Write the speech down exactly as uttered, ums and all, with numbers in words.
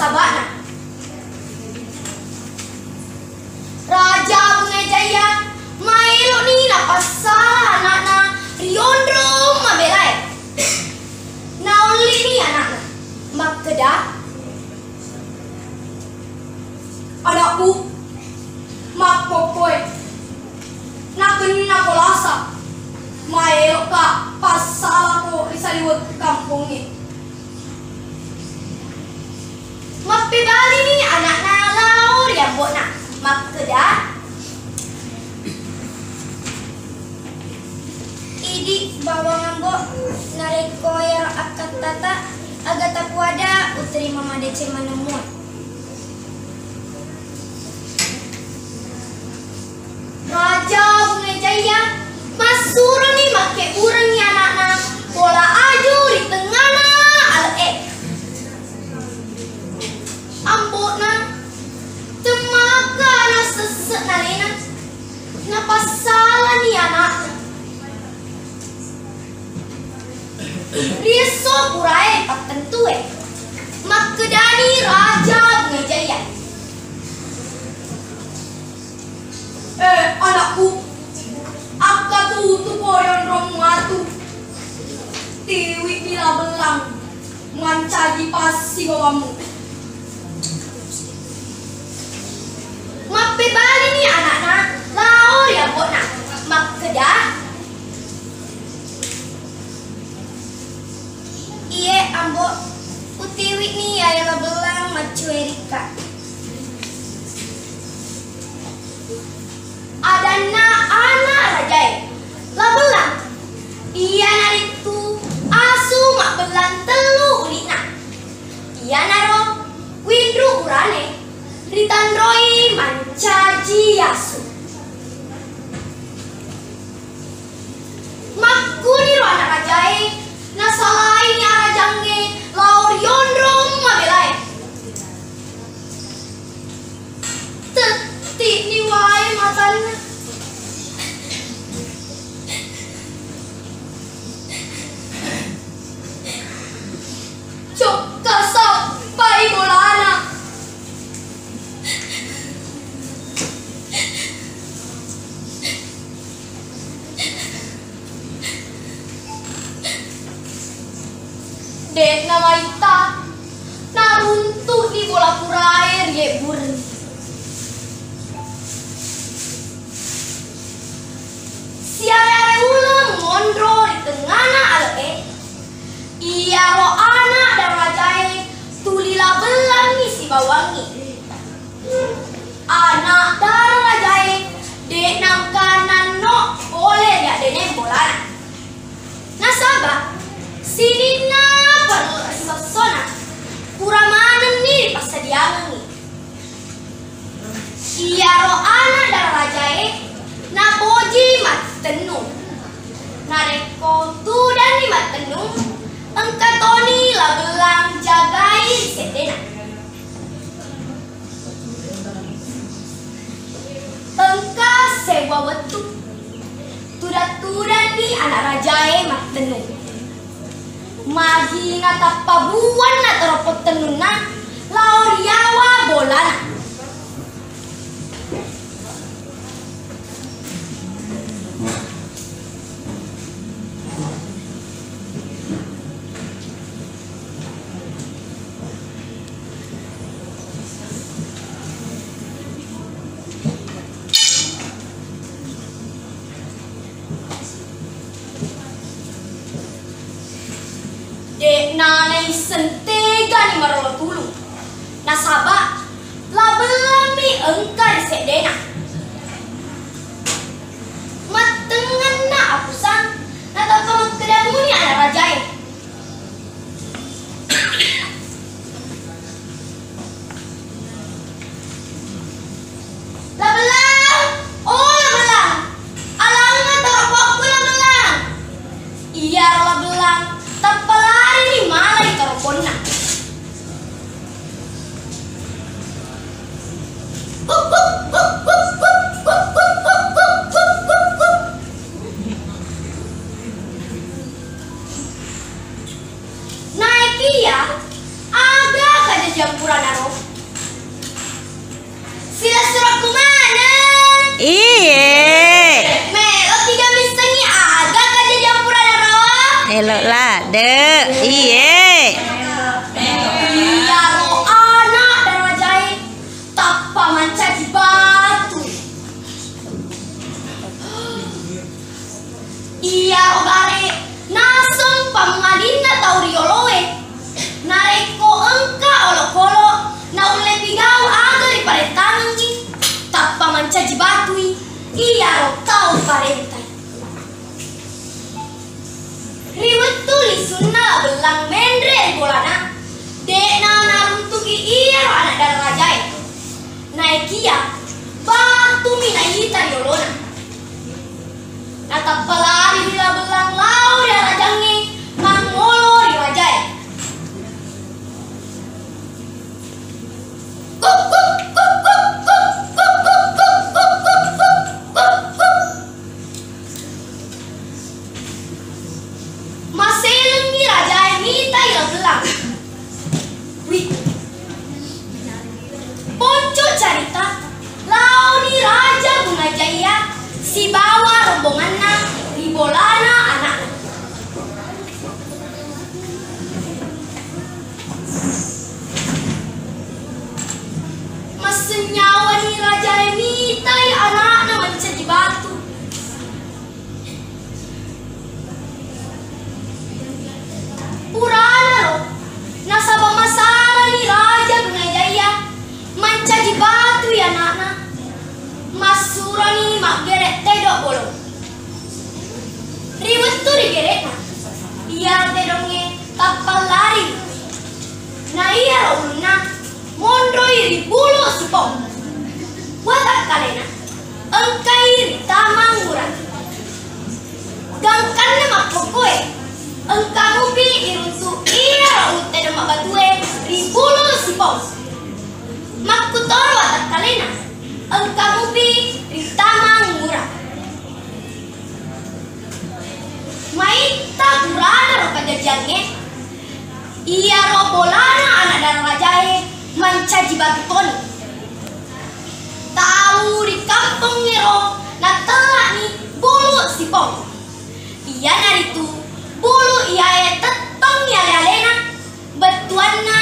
Saba'na, Raja Bunga Jaya maeloni napassala ana'na ri onrong mabelae. Naullini ana'na makkeda, "Anakku, makkokkoe, nakennako lasa, maelokka passalako ri saliweng kampongnge." Mappebalini ana'na lao ri ambo'na makkeda, "Idi bawang ambo, narekko iyaro akkattata, aga tapuada uterima madeceng manemmue." Raja Bunga Jaya massuroni makkebburengngi ana'na bola aju ri tengngana ale'e. Ambo'na cemmaka nasesse nalena, napassalani ana'na. Ri esso purae pattentue, makkedani Raja Bunga Jaya, "Eh, anakku, akkatutuko ri onrommu atu. Tiwi'ni La Bellang mancaji passibawammu." Mappebalini ana'na lao ri ambo'na makkeda, "Iye, Ambo, utiwi'ni iyae La Bellang maccuerikka." Adanna ana rajae, La Bellang, iyanaritu asu mabbellang tellu uli'na. Iyanaro winru urane ritanroi mancaji asu. Makkuniro ana rajae nasalaini arajangnge lao ri onrong mabelae. Tetti'ni wae matanna. Cokka sappai bolana. De'na maitta, naruntu'ni bola purae ri ebbureng. Siare-are uleng monro ri tengngana ale'e, iyaro ana darajae tuli La Bellangngi sibawangngi. Ana darajae de' nengka nanno pole ri addeneng bolana. Nasaba sininna persossona pura manenni ripassadiangengngi. Iyaro ana darajae napoji mattennung. Narekko tudanni mattennung, engka toni La Bellang jagai ri seddena. Engka seuwa wettu, tudang-tudanni ana rajae mattennung. Mag-, Jampuranaro. Silessurekku maneng. Iye. Meloki gamissengngi aga kajajang puranaro? Elo ladde. Iye. Iyaro anak darajae tappa mancaji batu. Iyaro gare naseng pammalinna tau rioloe. Narekko engka olokolo naulle pigau aga riparentangengngi, tappa mancaji batui iyaro tau parentai. Ri wettu lisunna La Bellang menre ri bolana, de'na naruntuki iyaro anak darajae. Naekiya batumi naita ri olona. Natappa lari ri La Bellang lao ri arajangnge mangngolo ri rajae. Kuk, kuk, kuk, kuk, kuk, kuk, kuk, kuk, kuk, kuk, kuk, kuk, kuk. Maselengngi rajae mitai La Bellang. Wi. Ponco carita, laoni Raja Bunga Jaya sibawa rombonganna ri bolana anakna. Massennyawani rajae mitai anakna mancaji batu. Puranaro, nasaba masarani Raja Bunga Jaya mancaji batui anakna, massuroni maggere tedong bolong. Ri wettu rigere'na iyaro tedongnge, tappa lari. Na iyaro ulunna monroi ri Bulu Sipong. Watakkalena engkai ri Tamang Ngura. Gangkanna makkokkoe, engka mupi iruntu iyaro ulun tedong mabbatue ri Bulu Sipong. Makkutoro watakkalena, engka mupi ri Tamang Ngura. Maitta puranaro kajajiangnge, iyaro bolana anak darajae mancaji batu toni. Tau ri kampongngero natellani Bulu Sipong. Iyanaritu bulu iyae tettongngi ale-alena, bettuanna